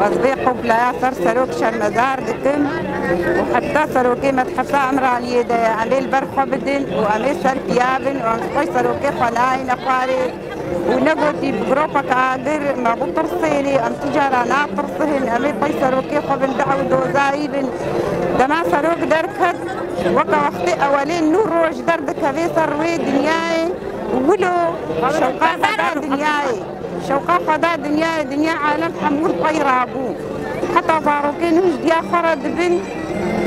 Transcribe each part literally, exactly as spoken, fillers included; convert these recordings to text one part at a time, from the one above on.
Ez vê qûpleya ser serok şermezar dikim û heta serokê Medhesa Emiraliyê de ye. Em ê li ber xwe bidin û em ê ser piya bin û em ji xwe serokê xwe nayêne xwarê. Û negotî bi giropek agir me bitirsênê, em ti cara natirsin, em ê pey serokê xwe bin, dew û dozayî bin. Dema serok derket, weke wextê ewelê nû roj derdikevê ser wê dinyayê, wilo şewqa xwe da dinyayê. Şewqa xwe da dinyayê, dinya alem hemû li pey rabû. Heta zarokên hûn ji diya xwe re dibin,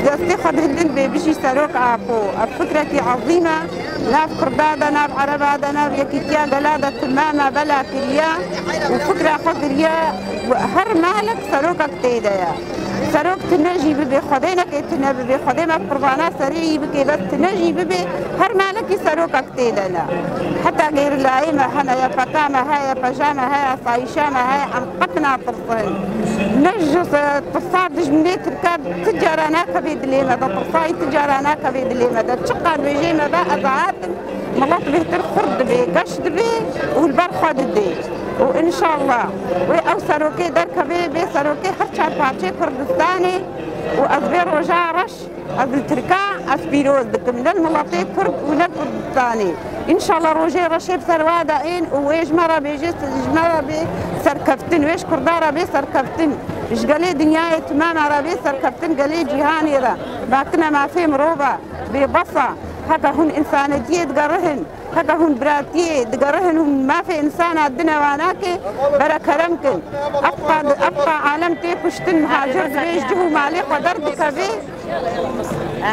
destê xwe dihildin bê bijî serok Apo. Ev fikrekî ezîm e. Nav Kurda de, nav Ereba de, nav yekîtiya gela de timama bela kiriye û fikra xwe kiriye. Her malek serokek tê de ye. Serok tune jî bibe, Xwedê neke tune bibe, Xwedê me bi qurbana serê yî bike, bes tune jî bibe, her malekî serokek tê de ne. Heta gerîlayê me hene, Y P K me heye, Y P J me heye, asayîşa me heye, em qet natirsin. Ne ji, e, tirsa dijminê tirka ti cara nakevê dilê me de, tirsa wî ti cara nakevê dilê me de. Çiqas bêjê me be, ez hatim, milet bêhtir xurt dibê, geş dibê û li ber xwe didê. Û înşallah wê ew serokê derkevê, bê serokê her çar parçeyê Kurdistanê û ez vê roja reş Ez li Tirka ez pîroz dikim, ne li miletê Kurd û ne Kurdistanê. Înşallah rojê reşê bi ser wa de ên û wê ji me re bêje, ji me re bê serkeftin, wê ji Kurda re bê serkeftin. Ji gelê dinyayê timama re bê serkeftin, gelê cîhanê re. Makine mafê mirova, bêbes e. Heke hûn însanetiyê digerihin, Heke hûn biratiyê digerihin, hûn mafê însana dine wa nake, bere kerem kin. Ebqa, ebqa alem tê kuştin, muhacir dibê, ji cih û malê xwe derdikevê,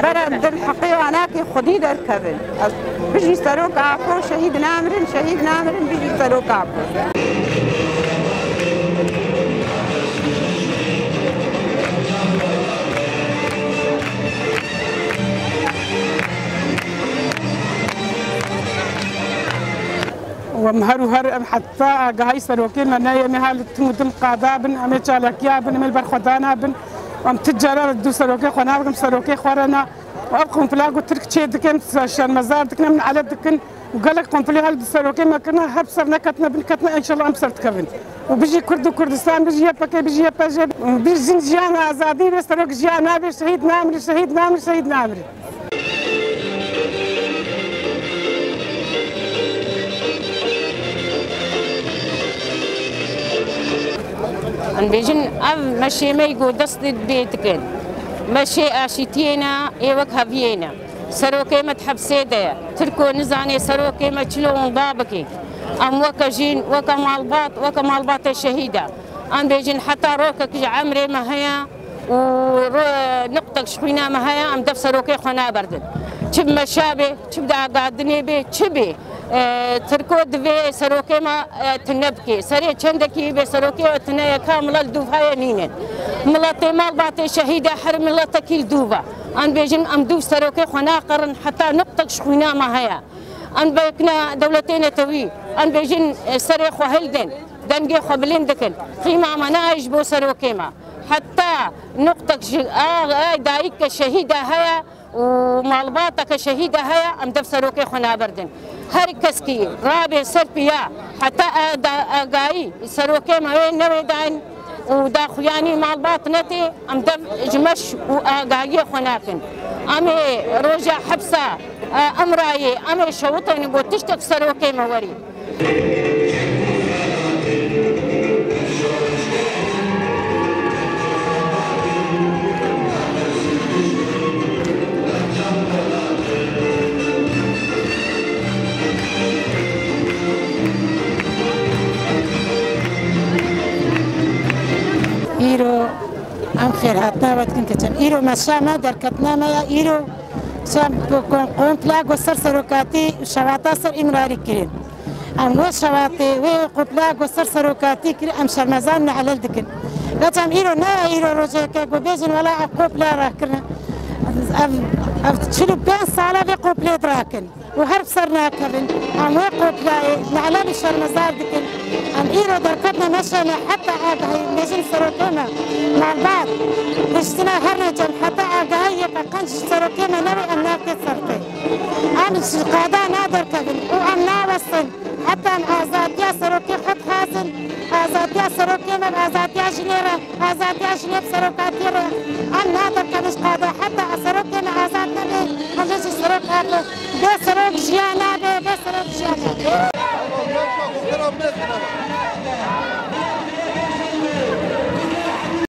bere dil heqê wa nake, xwedî derkevin. Ez bijî serok Apo, şehîd namirin, şehîd namirin, bijî serok Apo. Em her û her em heta agahî serokê me neyê, em ê hal tim û tim qada bin, em ê çalakiya bin, em ê li ber xwe dana bin. Em ti cara du serokê xwe nabikin, serokê xwe re na. Û ev kompla ku Tirk çê dikin, şermezar dikin, em nale dikin. Û gelek komplê hal di serokê me kirine, her bi ser neketine, bin ketine, înşallah em bi ser dikevin. Û bijî Kurd û Kurdistan, bijî Y P G, bijî Y P J, bijî jin jiyan azadî ve, serok jiyan nabe, şehîd namire, şehîd namire, şehîd namire. Em bêjin ev meşê me ku dest pê dikin. Meşê aşîtiyê ne, ê wek heviyê ne. Serokê me di hepsê de ye. Tirko nizane serokê me çilo onda bike. Em weke jin, weke malbat, weke malbatê şehîd e. Em bêjin heta rokek ji emrê me heye û ro-, niqtek ji xwîna me heye, em dev serokê xwe naberdin. Çi bi meşa bê, çi bi dagadinê bê, çi bê. E, Tirko divê serokê me, e, tune bike. Serê çendekî bê serokê we tune ye, ka milet li dûv heye nînin. Miletê malbatê şehîd e, her miletekî li dûv e. Em bêjin em dûv serokê xwe naqerin, heta niqtek ji xwîna me heye. Em bêkine dewletê netewî, em bêjin, e, serê xwe hildin, dengê xwe bilind dikin. Qîma me nayê ji bo serokê me. Heta nuqtek ji a, a dayike şehîde heye û malbateke şehîde heye, em dev serokê xwe naberdin. Her keskî rabe ser piya, heta a da, agayî serokê me wê newê dayin û daxuyanî malbat netê, em dev ji meş û agahiyê xwe nakin. Em ê roja hepsa, e, Emrayê, em ê şewitên ku tiştek serokê me werî. Îro em xêrhatina we dikin keçin. Îro meşa me, derketina me ya îro, çem kom-, kompla ku ser serokatî şewata ser Îmralî kirin. Em wê şewatê, wê qopla ku ser serokatî kir, em şermezar nehilel dikin. Beçem îro ne îro rojeke ku bêjin wela ev qopla rakirine. Ev, ev çil û pênc sala vê qoplê dirakin. Û her bi ser nakevin. Em wê qoplayê nehilel û şermezar dikin. Em îro derketine meşê me heta agahî bêjin serokê me. Malbat. Piştine her necem heta agahî yeke qenc ji serokê me newê em nake serkê. Em ji qada naderkevin û em nawestin heta em azadiya serokê xwe dixwazin, azadiya Serokê me bi azadiya jinê re, azadiya jinê bi serokatiyê re, em nadirkevin ji qada. Heta serokê me azad nebe, em jî serok nabin. Bê serok jiyan nabe, bê serok jiyan nabe.